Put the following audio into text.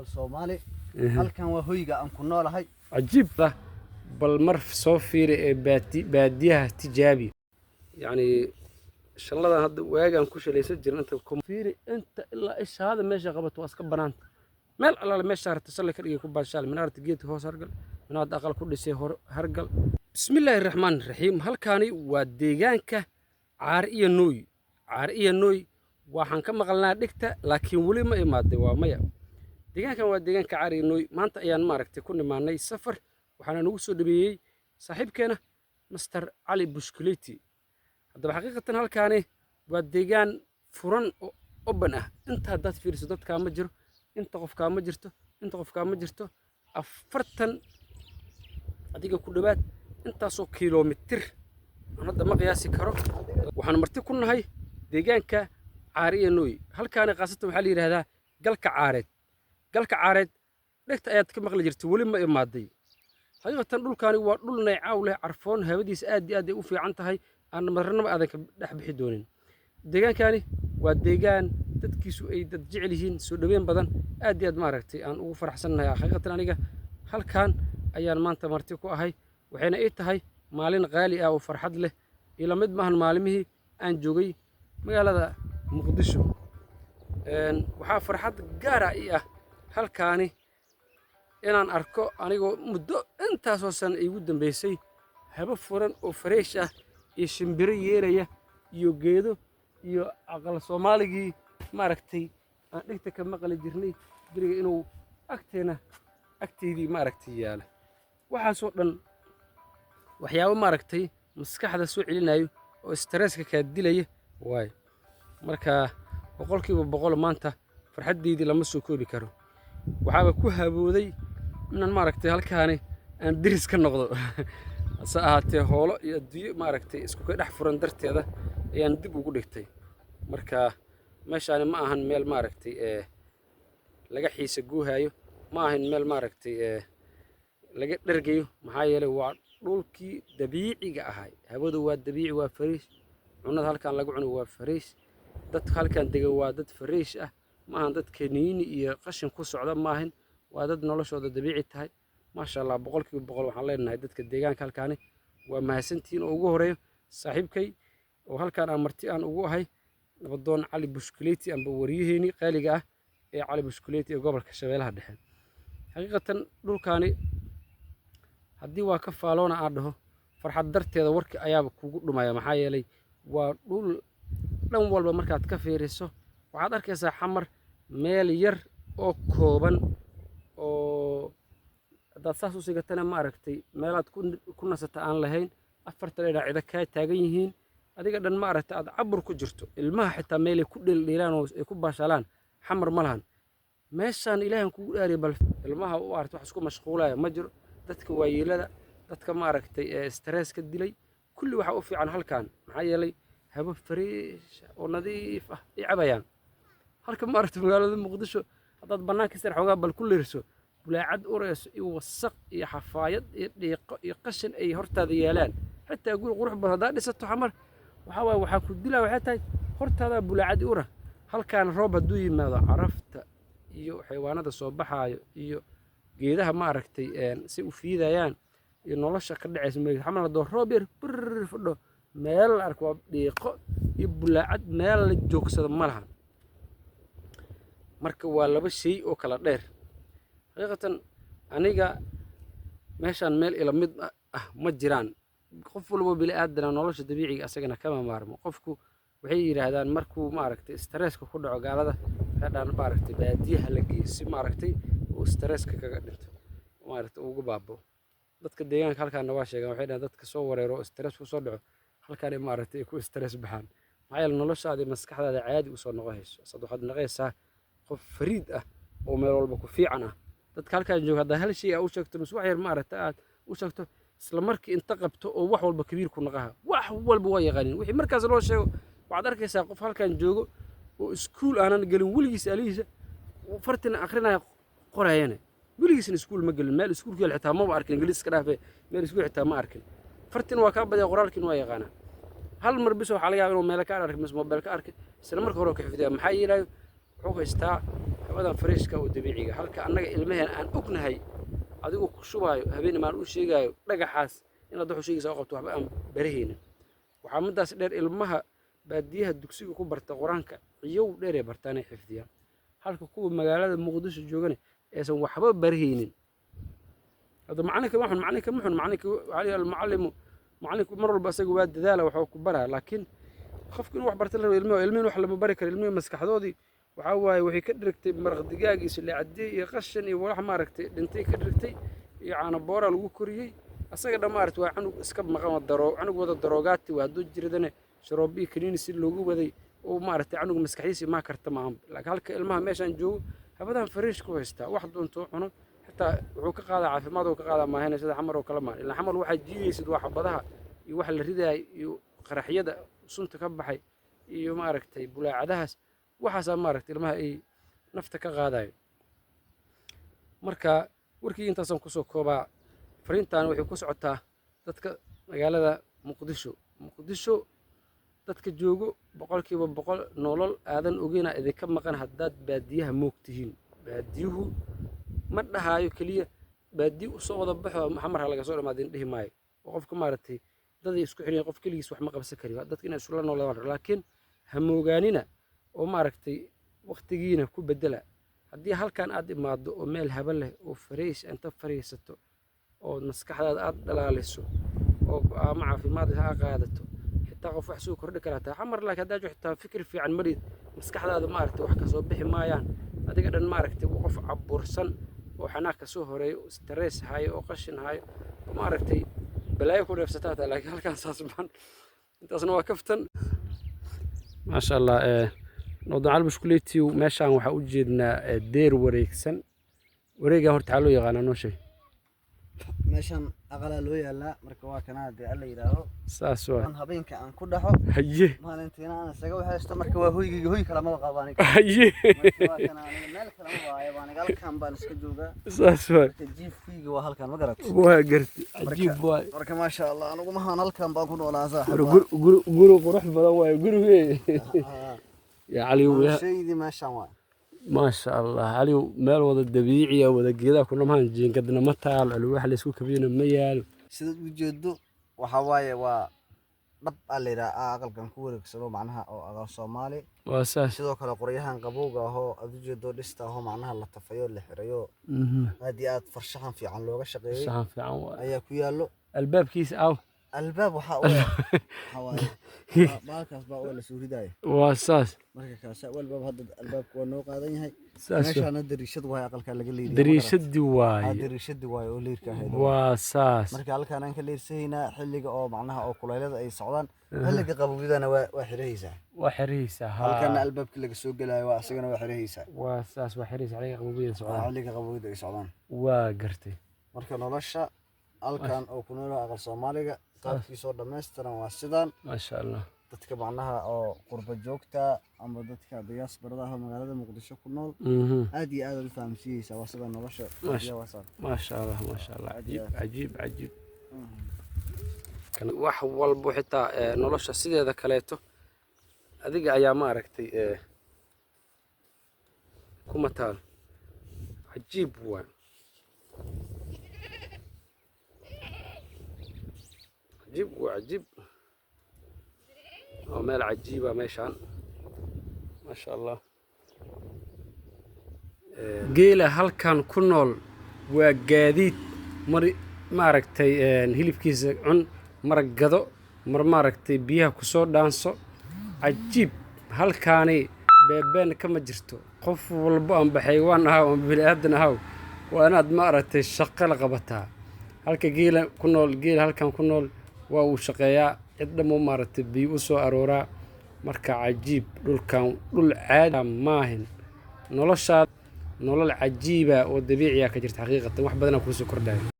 Aqal Soomaali. Halkan waa hoyga aan ku noolahay. Cajiib ah. Bal mar soo fiiri ee baadiyaha tijaabi. Yacni shalladan hadda waagaan ku shalaysan jirin, inta ku fiiri, inta ilaa ishaada meesha qabato waa iska banaanta. Meel allaale meesha harta sallay ka dhigay ku baashaal, minaarta geedka hoos hargal, minaad aqal ku dhisay hor hargal. Bismillaahi raxmaani raxiim. Halkaani waa deegaanka Caar iyo Nooy. Caar iyo Nooy waxaan ka maqalnaa dhigta, laakiin weli ma imaaday, waa maya. Deegaankan waa deegaanka Caar iyo Nooy. Maanta ayaan maaragtay ku nimaanay safar, waxaana nagu soo dhabeeyey saaxiibkeena Master Cali Bushkuleti. Haddaba xaqiiqatan halkaani waa deegaan furan oo open ah. Inta haddaad fiiriso dadkaa ma jiro, inta qofkaa ma jirto, inta qofkaa ma jirto. 40 adiga ku dhowaad intaasoo kiiloomitir aan hadda ma qiyaasi karo. Waxaan marti ku nahay deegaanka Caariya Nooy. Halkaani khaasatan waxaa la yidhaahdaa Galka Caareed. Galka Caareed dhegta ayaad ka maqli jirtay, weli ma imaaday. Xaqiiqatan dhulkaani waa dhul naycaaw leh, carfoon, hawadiisa aad iyo aad ay u fiican tahay, aan marnaba aadan ka dhex bixi doonin. Deegaankani waa deegaan dadkiisu ay dad jecel yihiin, soo dhoweyn badan, aad iyo aad maaragtay aan ugu faraxsannahay. Xaqiiqatan aniga halkan ayaan maanta marti ku ahay, waxayna ii tahay maalin qaali ah oo farxad leh. Ila mid maahan maalimihii aan joogay magaalada Muqdisho. Waxaa farxad gaara ii ah halkaani inaan arko, anigoo muddo intaasoo sana iigu dambaysay, habo furan oo fresh ah iyo shimbiro yeeraya iyo geedo iyo aqal Soomaaligii maaragtay aan dhegta ka maqli jirnay beriga inuu agteena, agteydii maaragtay yaala. Waxaasoo dhan waxyaabo maaragtay maskaxda soo celinayo oo stresska kaa dilaya waayo. Marka 100% maanta farxaddeydii lama soo koobi karo. Waxaaba ku habooday inaan maaragtay halkaani aan deris ka noqdo, hase ahaatee hoolo iyo adduunyo maaragtay isku ka dhex furan darteeda ayaan dib ugu dhigtay. Marka meeshaani ma ahan meel maaragtay laga xiisa guuhayo, ma ahan meel maaragtay laga dhergayo, maxaa yeelay waa dhulkii dabiiciga ahay. Hawadu waa dabiici, waa fresh. Cunnada halkan lagu cuno waa fresh. Dadka halkan degan waa dad fresh ah, ma ahan dad kaniini iyo qashin ku socda maahan, waa dad noloshooda dabiici tahay, maasha Allah. 100% waxaan leenahay dadka deegaanka halkaani waa mahadsantihiin, oo ugu horeeyo saaxiibkay oo halkaan aan marti aan ugu ahay, nabadoon Cali Bushkuleeti, amba waryaheeni qaaliga ah ee Cali Bushkuleeti ee gobolka Shabeellaha Dhexe. Xaqiiqatan dhulkaani haddii waa ka faaloona aan dhaho, farxad darteeda warki ayaaba kugu dhumaya, maxaa yeelay waa dhul dhan walba markaad ka fiiriso waxaad arkaysaa Xamar meel yar oo kooban oo haddaad saas u sigatana maaragtay meelaad ku nasata aan lahayn, afarta dhinac cida kaa taagan yihiin, adiga dhan maaragtay aad cabur ku jirto. Ilmaha xitaa meelay ku dheeldheelaan oo ay ku baashaalaan Xamar ma lahan. Meeshaan Ilaahan kugu dhaariya, bal ilmaha u aragtay wax isku mashquulaya ma jiro. Dadka waayeelada, dadka maaragtay ee stresska dilay, kulli waxaa u fiican halkan, maxaa yeelay habo fresh oo nadiif ah ay cabayaan. Halka maaragtay magaalada Muqdisho haddaad bannaanka sar xoogaa bal ku leerso, bulaacad ureyso iyo wasaq iyo xafaayad iyo dhiiqo iyo qashin ay hortaada yaalaan. Xitaa guri qurux badan haddaad dhisato Xamar, waxaa waaye waxaa ku dilaa waxay tahay hortaadaa bulaacad ura. Halkaan roob hadduu yimaado, carafta iyo xayawaanada soo baxaayo iyo geedaha maaragtay si u fiidayaan iyo nolosha ka dhacaysa. Xamar haddoo roob yar bir fadho, meel la arko waa dhiiqo iyo bulaacad, meel la joogsado ma laha. Marka waa laba shay oo kala dheer. Xaqiiqatan aniga meeshaan meel ila mid ah ma jiraan. Qof walbo bini aadana nolosha dabiiciga asagana kama maarmo. Qofku waxay yidhaahdaan markuu maaragtay stresska ku dhaco, gaalada waxay dhahaan maaragtay baadiyaha la geeyo si maaragtay uu stresska kaga dhinto, maaragtay ugu baabao. Dadka deegaanka halkaana waa sheegaan, waxay dhahaan dadka soo wareero oo stress ku soo dhaco halkaan maaragtay ay ku stress baxaan, maxaa yeele noloshaada iyo maskaxdaada caadi usoo noqonayso. Sad waxaad noqonaysaa qof fariid ah oo meel walba ku fiican ah. Dadka halkaan jooga haddaa hal shay aa u sheegto mise wax yar maaragtay aad u sheegto, isla markii inta qabto oo wax walba kabiir ku naqaha, wax walba waa yaqaanin wixii markaas loo sheego. Waxaad arkaysaa qof halkan joogo oo iskuul aanan gelin weligiis alihiisa, fartina akrinaya qorayana, weligiisna iskuul ma gelin, meel iskuulku yaal xitaa maba arkin, Ingiriis iska dhaafe, meel iskuul xitaa ma arkin. Fartina waa kaa badaya, qoraalkiina waa yaqaanaa. Hal mar bis waxaa laga yaaba inuu meelo ka arkay mise mobile ka arkay, isla marka hore ka xifdiya. Maxaa yeelayo? Wuxuu haystaa Hawadan freshka oo dabiiciga, halka annaga ilmaheen aan ognahay adigu ku shubaayo habeen maan u sheegaayo dhagaxaas inaad wax u sheegaysa oo qabto, waxba aan barahaynin. Waxaa midaas dheer, ilmaha baadiyaha dugsiga ku barta Qur-aanka ciyow dheer ay bartaan, ay xifdiyaan, halka kuwa magaalada Muqdisho joogana aysan waxba barahaynin. Hadda macalinka ma xun, macalinka ma xun, macalinka waxaa la yidhaha almucallimu, macalinku mar walba isaga waa dadaala, waxuu ku baraa, laakiin qofku inuu wax barta la rabo. Ilmihi, ilmihin wax lama bari karo. Ilmihii maskaxdoodii waxaa waaye waxay ka dhirigtay maraq digaag iyo saliicadey iyo qashin iyo walax maaragtay dhintay ka dhirigtay iyo caano boora lagu koriyey. Asaga dhan maaragtay waa canug iska maqan oo daro canug wada daroogaati waa. Hadduu jiradana sharoobiyi kaniini si loogu waday oo maaragtay canug maskaxdiisa imaa karta maahan. Laakiin halka ilmaha meeshaan joogo habadan fresh ku haystaa, wax doontoo cuno, xitaa wuxuu ka qaadaa caafimaad oo ka qaadaa maahane sida Xamar oo kale maahan. Ilaa Xamar waxaad jiidaysid waa xabadaha iyo wax la ridaay iyo qaraxyada sunta ka baxay iyo maaragtay bulaacadahaas, waxaasaa maaragtay ilmaha ay nafta ka qaadayo. Marka warkii intaasaan kusoo koobaa. Fariintan waxay ku socotaa dadka magaalada Muqdisho. Muqdisho dadka joogo, 100% nolol aadan ogeyna idinka maqan haddaad baadiyaha moog tihiin. Baadiyuhu ma dhahaayo keliya baadiyo usoo wada baxo, Xamar ha laga soo dhamaadin dhihi maayo, oo qofka maaragtay daday isku xiran, qof keligiis wax ma qabsan kari, dadka inay isula noolaadaan. Laakiin ha moogaanina oo maaragtay waqtigiina ku bedela. Haddii halkan aad imaado oo meel haba leh oo fresh inta fariisato oo maskaxdaada aad dhalaaliso oo go'aamo caafimaad leh aa qaadato, xitaa qof wax soo kordhi karaa taa Xamar. Laakiin haddaad xitaa fikir fiican marid, maskaxdaada maaragtay wax kasoo bixi maayaan. Adiga dhan maaragtay qof cabursan oo xanaaq kasoo horeeyo, stress hayo oo qashin hayo oo maaragtay balaayo ku dheefsataa taa. Laakiin halkan saas maan. Intaasna waa kaftan. Maasha Allah. Nodan Calbushkuleetiw, meeshaan waxaa u jeednaa deer wareegsan. Wareegan horta waxaa loo yaqaanaa, noo sheeg. Meeshan aqalaa loo yaalaa. Marka waa kanaa dee alla yidhaaho Saas waa. Aan habeenka aan ku dhaxo, maalintiina aan isaga waxaysto. Marka waa hoygayga, hoy kale maba qabo aniga. Marka waa kana, aniga meel kale ma waayo aniga, halkan baan iska joogaa. Saas waa. Marka jiifkayga waa halkan, ma garat? Waa garti, cajiib waay. Marka maasha Allah, anigu mahaan halkan baan ku noolaa, saaxiib. Guri qurux badan waaye gurigee ya Caliw. Noloshaydii meeshan waay. Maasha Allah, Caliw, meel wada dabiiciya, wada geedaha kunamahan, jiingadna ma taalo, alwaax laysku kabiyana ma yaalo. Sidaad u jeedo waxaa waaye waa dhab aa la yidhaha aqalkan ku wareegsano, macnaha oo aqal Soomaali. Waa saas. Sidoo kale qoryahan qabowga ahoo aad u jeedo, dhista ahoo macnaha la tafayo, la xirayo, aad iyo aad farshaxan fiican looga shaqeeyey Saxan fiican waay. ayaa ku yaallo. Albaabkiisa aw? Albaab waxaa u leh, waxaa waaye baalkaas baa u la soo ridaaya. Waa saas. Marka kaasa u albaab, hadda albaabka waa noo qaadan yahay. Saas waa. Meeshaana dariishad waaye, aqalkaa laga leeriya. Dariishadii waaye. Dariishadii waaye oo leerka ahayd. Waa saas. Marka halkaan aan ka leersahaynaa xilliga oo macnaha oo kulaylada ay socdaan, xilliga qabowdana waa xirahaysaa. Waa xiraysaa. Halkaana Haa. albaabka laga soo gelaayo waa isagana, waa xirahaysaa. Waa saas, waa xiraysaa xilliga qabowgeyda Waa socdaan. xilliga qabowda ay socdaan. Waa gartay. Marka nolosha halkan oo ku nool aqal Soomaaliga qaabkiisoo dhammaystiran waa sidaan. Maasha Allah. Dadka macnaha oo qurba joogta ama dadka diasporada ah oo magaalada Muqdisho ku nool, aad iyo aad u fahamsiiyeysaa waa sida nolosha iyo waa saan. Maasha Allah, maasha Allah. Aad iyo Cajiib, cajiib, cajiib. Wax walbo xitaa nolosha sideeda kaleeto adiga ayaa maaragtay kuma taal. Cajiib waa, cajiib waa, cajiib waa, meel cajiiba meeshaan, maasha Allah. Geela halkan ku nool waa gaadiid, mar maaragtay hilibkiisa cun, mar gado, mar maaragtay biyaha kusoo dhaanso. Cajiib, halkaani beebeen kama jirto. Qof walbo amba xayawaan ahaw amba bini'aadan ahaw, waa inaad maaragtay shaqo la qabataa. Halka geela ku nool, geela halkan ku nool waa uu shaqeeyaa, cid dhammo maaragtay biyo u soo arooraa. Marka cajiib, dhulkan dhul caadi maahin. Noloshaa nolol cajiiba oo dabiiciya ka jirta xaqiiqatan, wax badanaa kuusoo kordhaya.